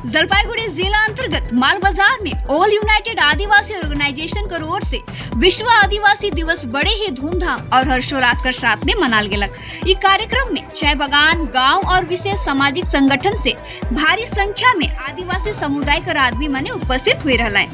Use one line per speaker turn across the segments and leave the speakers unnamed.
जलपाईगुड़ी जिला अंतर्गत माल बाजार में ऑल यूनाइटेड आदिवासी ऑर्गेनाइजेशन कर ओर से विश्व आदिवासी दिवस बड़े ही धूमधाम और हर्षोल्लास के साथ में मनाल गेलक। ई कार्यक्रम में चाय बगान, गांव और विशेष सामाजिक संगठन से भारी संख्या में आदिवासी समुदाय कर आदमी मने उपस्थित हुए रहला।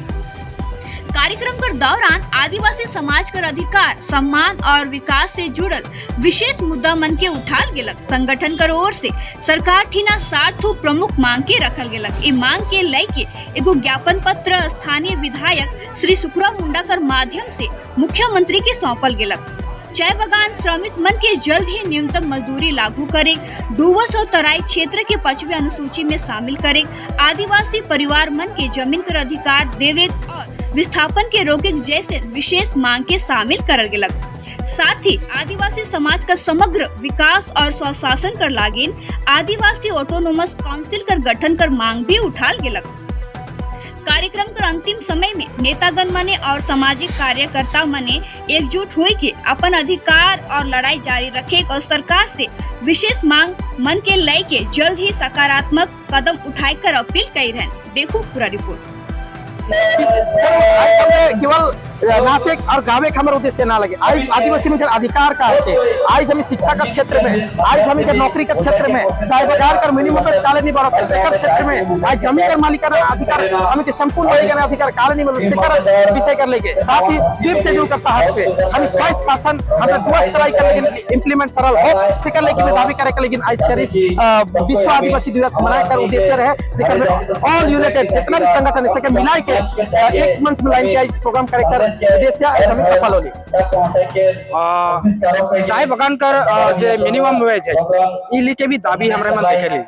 कार्यक्रम कर दौरान आदिवासी समाज कर अधिकार, सम्मान और विकास से जुड़ल विशेष मुद्दा मन के उठाल गेलक। संगठन कर ओर से सरकार ठिना 60 ठो प्रमुख मांग के रखल गेलक। ई मांग के लय के एगो ज्ञापन पत्र स्थानीय विधायक श्री सुखराम मुंडा कर माध्यम से मुख्यमंत्री के सौंपल गेलक। चाय बगान श्रमिक मन के जल्द ही न्यूनतम मजदूरी लागू करे, डुवस और तराई क्षेत्र के पांचवी अनुसूची में शामिल करे, आदिवासी परिवार मन के जमीन कर अधिकार देवे और विस्थापन के रोके जैसे विशेष मांग के शामिल करल गेलक। साथ ही आदिवासी समाज का समग्र विकास और स्वशासन कर लागिन आदिवासी ऑटोनोमस काउंसिल कर गठन कर मांग भी उठाल गेलक। कार्यक्रम कर अंतिम समय में नेतागण मने और सामाजिक कार्यकर्ता मने एकजुट हुए के अपन अधिकार और लड़ाई जारी रखे और सरकार से विशेष मांग मन के लय के जल्द ही सकारात्मक कदम उठाए कर अपील कई रहन। देखो पूरा रिपोर्ट।
आज हमने केवल नाचे और गावे के हमारे उद्देश्य ना लगे। आज आदिवासी में अधिकार का होते, आज हमें शिक्षा का क्षेत्र में, आज हमें के नौकरी के क्षेत्र में, चाय बगान कर मिनिमम पे काले नहीं बढ़ते सेकर क्षेत्र में, आज जमीन कर मालिकाना अधिकार हमें के संपूर्ण मालिकाना अधिकार काले नहीं मिलते सेकर विषय कर लेके। साथ ही फिफ्थ शेड्यूल करता है पे हमें स्वास्थ्य शासन हमें डुअस तराई कर लेकिन इम्प्लीमेंट करल हो सेकर लेके भी दावी करे के। लेकिन आज कर इस विश्व आदिवासी दिवस मनाए कर उद्देश्य रहे जेकर में ऑल यूनाइटेड जितना भी संगठन है सेकर मिलाए के एक मंच में लाइन के आज प्रोग्राम करे कर उद्देश्य आज हमें सफल होली।
चाय बगान कर जे मिनिमम वेज है, ई लेके भी दाबी हमरे मन देखेली।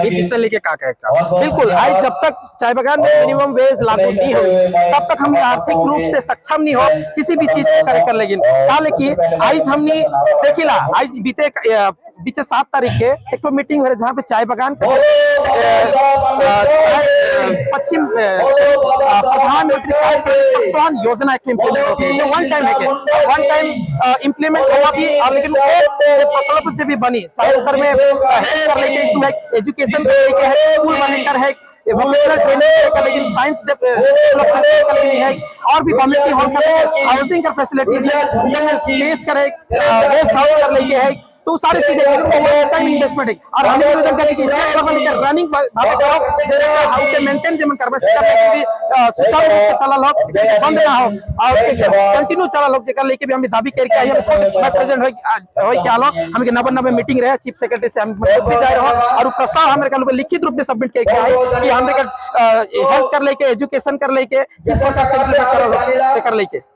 ई विषय लेके का कहे का?
बिल्कुल, आज जब तक चाय बागान में मिनिमम वेज लागू नहीं हुई, तब तक हम आर्थिक रूप से सक्षम नहीं हो किसी भी चीज को करे कर। लेकिन काले की आज हमने देखिला, आज बीते बीचे 7 तारीख के एक तो मीटिंग हो रही जहाँ पे चाय बागान के पश्चिम प्रधानमंत्री चाय श्रमिक प्रोत्साहन योजना एक इम्प्लीमेंट होती है, जो वन टाइम है के वन टाइम इम्प्लीमेंट हुआ थी और लेकिन वो जो प्रकल्प जो भी बनी, चाहे ओकर में हेल्थ कर लेके इशू है, एजुकेशन कर लेके है, स्कूल बने कर है, वोकेशनल ट्रेनिंग कर लेकिन साइंस डेवलपमेंट कर लेकिन है और भी कम्युनिटी हॉल कर, हाउसिंग का फैसिलिटीज है, स्पेस करे, गेस्ट हाउस कर लेके है, तो सारी चीजें वन टाइम इन्वेस्टमेंट है। और हमें निवेदन करें कि स्टेट गवर्नमेंट के रनिंग भावे करो, जे how के मेंटेन जेमन करबे से कर भी सुचारू रूप से चलल हो, बंद ना हो और कंटिन्यू चलल हो। जेकर लेके भी हम दाबी करके आई, हम खुद मैं प्रेजेंट होय के आलो। हम के नबर नबर मीटिंग रहे, चीफ सेक्रेटरी से हम खुद भी जाए रहो और उ प्रस्ताव हमरे के लिखित रूप में सबमिट करके आई कि हमरे के हेल्थ कर लेके, एजुकेशन कर लेके किस प्रकार से इम्प्लीमेंट करल हो से कर लेके।